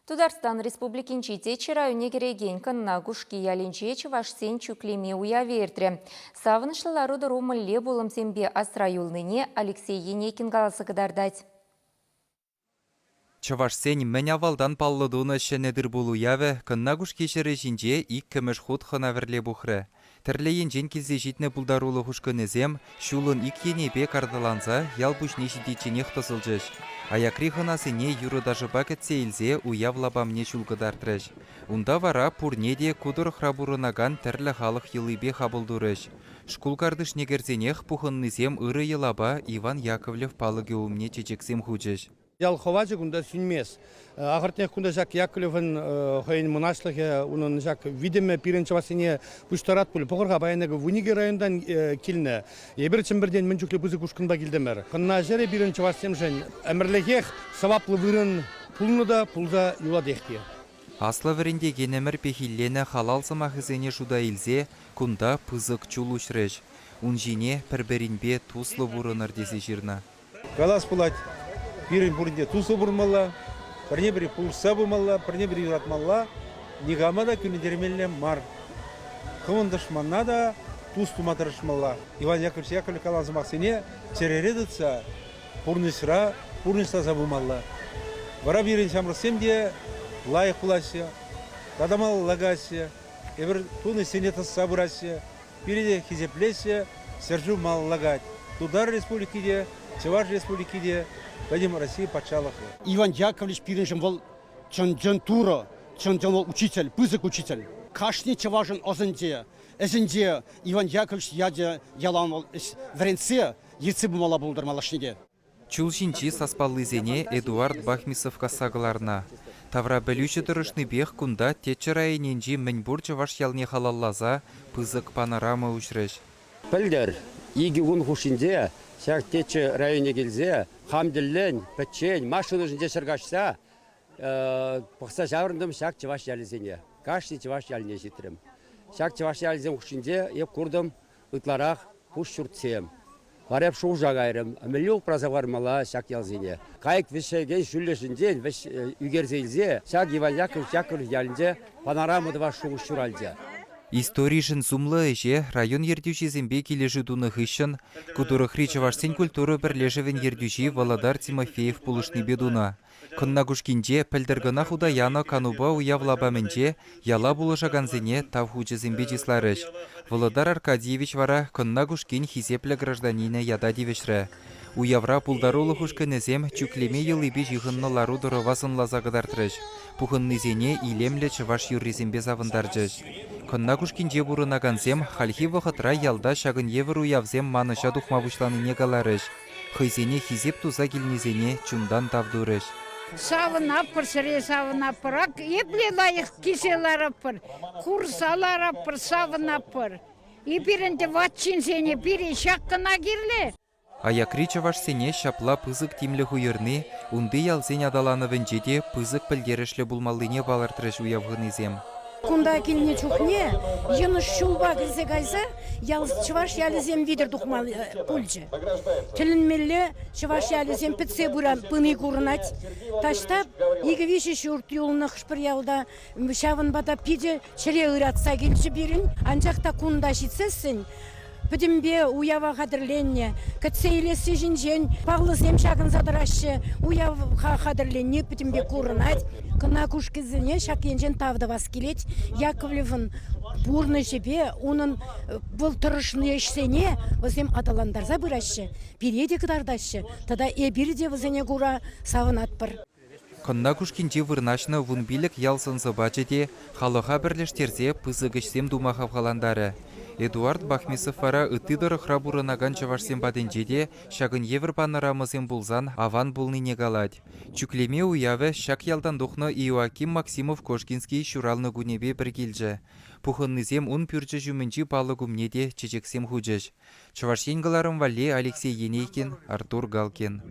Тутарстан Республикинчи Теччӗ районне кӗрекен Кӑнна Кушки ялӗнче чӑвашсен Чӳклеме уявӗ иртрӗ. Савӑнӑҫлӑ лару-тӑру мӗнле пулӑмсемпе асра юлнине Алексей Енейкин каласа кӑтартать. Чӑвашсен мӗн авалтан паллӑ тунӑ ҫӗнӗ тыр-пул уявӗ Кӑнна Кушки ҫӗрӗ ҫинче иккӗмӗш хут хӑна-вӗрле пухрӗ. Тӗрлӗ енчен килсе ҫитнӗ пултарулӑх ушкӑнӗсем ҫулӑн ик енӗпе карталанса ял пуҫне ҫитичченех тӑсӑлчӗҫ. Аякри хӑнасене юрӑ-ташӑпа кӗтсе илсе уяв лапамне ҫул кӑтартрӗҫ. Унта вара пурне те ку тӑрӑхра пурӑнакан тӗрлӗ халӑх йӑлипе хапӑл турӗҫ. Шкул картишне кӗрсенех пухӑннисем ырӑ йӑлапа Иван Яковлев палӑкӗ умне чечексем хучӗҫ. Ял хӑвачӗ кунта сӳнмест. Ахӑртнех кунта ҫак Яковлевӑн хӑйӗн мӑнаҫлӑхӗ, унӑн ҫак витӗмӗ пирӗн чӑвашсене пуҫтарать пуль. Пӑхӑр-ха, паян эпӗ 12 районтан килнӗ. Эпир Чӗмпӗртен мӗн чухлӗ пысӑк ушкӑнпа килтӗмӗр. Кӑнна ҫӗрӗ пирӗн чӑвашсемшӗн ӗмӗрлӗхех сӑваплӑ вырӑн пулнӑ та пулса юлатех те. Аслӑ вӗрентекенӗмӗр пехилленӗ халал сӑмахӗсене шута илсе кунта пысӑк чул уҫрӗҫ. Ун ҫине пӗр-пӗринпе туслӑ пурӑнӑр тесе ҫырнӑ. Калас пулать, пирӗн пурин те туслӑ пурӑнмалла, пӗрне-пӗри пулӑшса пымалла, пӗрне-пӗри юратмалла, никама та кӳрентермелле мар. Хӑвӑн тӑшманна та тус тума тӑрӑшмалла. Иван Яковлевич Яковлев каланӑ сӑмахсене чӗрере тытса пурнӑҫра пурнӑҫласа пымалла. Вара пирӗн ҫамрӑксем те лайӑх пулаҫҫӗ, тата малалла каяҫҫӗ, эпир тунӑ ӗҫсене тӑсса пыраҫҫӗ. Пире те хисеплеҫҫӗ, ҫӗршыв малалла каять. Тутар Республики те, Чӑваш Республики те, пӗтӗм Россия патшалӑхӗ. Иван Яковлевич пирӗншӗн вӑл чӑн-чӑн турӑ, чӑн-чӑн вӑл учитель, пысӑк учитель. Кашни чӑвашӑн ӑсӗнче, ӗҫӗнче Иван Яковлевич ячӗ ялан вӑл ӗҫ вӗрентсе, ертсе пымалла пултӑр малашне те. Чул ҫинчи саспаллисене Эдуард Бахмисов касса кӑларнӑ. Таврапӗлӳҫӗ тӑрӑшнипех кунта Теччӗ районӗнчи мӗнпур чӑваш ялне халалласа пысӑк панорама уҫрӗҫ. Пӗлтӗр икӗ кун хушшинче ҫак Теччӗ районне килсе хам тӗллӗн, пӗччен, машина ӑшӗнче ҫӗр каҫса пӑхса ҫаврӑнтӑм ҫак чӑваш ялӗсене. Кашни чӑваш ялне ҫитрӗм. Ҫак чӑваш ялӗсем хушшинче эп куртӑм ытларах пуш ҫуртсем. Вара эп шухӑша кайрӑм, мӗнле упраса хӑвармалла ҫак ялсене? Кайӑк вӗҫекен ҫӳллӗшӗнчен вӗҫ ӳкерсе илсе ҫак Иван Яковлевич Яковлев ялӗнче панорама тӑвас шухӑш ҫуралчӗ. Историшӗн сумлӑ ӗҫе район ертӳҫисемпе килӗшӳ тунӑ хыҫҫӑн ку тӑрӑхри чӑвашсен культура пӗрлешӗвӗн ертӳҫи Володар Тимофеев пулӑшнипе тунӑ. Кӑнна Кушкинче пӗлтӗр кӑна хута янӑ канупа уяв лапамӗнче яла пулӑшакансене Тав хучӗсемпе чысларӗҫ. Володар Аркадьевич вара Кӑнна Кушкин хисеплӗ гражданинӗ ята тивӗҫрӗ. Уявра пултарулӑх ушкӑнӗсем чӳклеме йӑлипе ҫыхӑннӑ лару-тӑрӑва сӑнласа кӑтартрӗҫ, пухӑннисене илемлӗ чӑваш юррисемпе савӑнтарчӗҫ. Кӑнна Кушкинче пурӑнакансем хальхи вӑхӑтра ялта ҫакӑн евӗр уявсем манӑҫа тухма пуҫланине каларӗҫ. Хӑйсене хисеп туса килнисене чунтан тав турӗҫ. Савӑнатпӑр, ҫӗре савӑнатпӑр. Ак епле лайӑх килсе ларатпӑр, курса ларатпӑр, савӑнатпӑр. Эпир ӗнтӗ ват ҫынсене пире ҫак кӑна кирлӗ. Аякри чӑвашсене ҫапла пысӑк тимлӗх уйӑрни унти ялсен аталанӑвӗнче те пысӑк пӗлтерӗшлӗ пулмаллине палӑртрӗҫ уяв хӑнисем. Кунта килнӗ чухне йӑнӑш ҫулпа кӗрсе кайса ял чӑваш ялӗсем витӗр тухма пулчӗ. Тӗлӗнмелле чӑваш ялӗсем пӗтсе пыни курӑнать. Таҫта икӗ-виҫӗ ҫурт юлнӑ хӑш-пӗр ялта. Ҫавӑнпа та питӗ чӗре ыратса килчӗ пирӗн. Анчах та кунта ҫитсессӗн пӗтӗмпе уява хатӗрленнӗ, кӗтсе илесси ҫинчен паллӑсем ҫакӑнса тӑраҫҫӗ. Уява хатӗрленни пӗтӗмпе курӑнать. Кӑна Кушкӑсене ҫак енчен тав тӑвас килет. Яковлевӑн пурнӑҫӗпе унӑн вӑл тӑрӑшнӑ ӗҫсене вӗсем аталантарса пыраҫҫӗ, пире те кӑтартаҫҫӗ тата эпир те вӗсене кура савӑнатпӑр. Кӑнна Кушкинче вырнаҫнӑ 15 ял сӑн-сӑпачӗ те халӑха пӗрлештерсе пысӑк ӗҫсем тума хавхалантарӗ. Эдуард Бахмисов вара ытти тӑрӑхра пурӑнакан чӑвашсем патӗнче те ҫакӑн евӗр панорамӑсем пулсан аван пулнине калать. Чӳклеме уявӗ ҫак ялтан тухнӑ Иоаким Максимов-Кошкинский ҫуралнӑ кунӗпе пӗр килчӗ. Пухӑннисем ун пӳрчӗ ҫумӗнчи палӑк умне те чечексем хучӗҫ. Чӑваш Ен кӑларӑм валли Алексей Енейкин, Артур Галкин.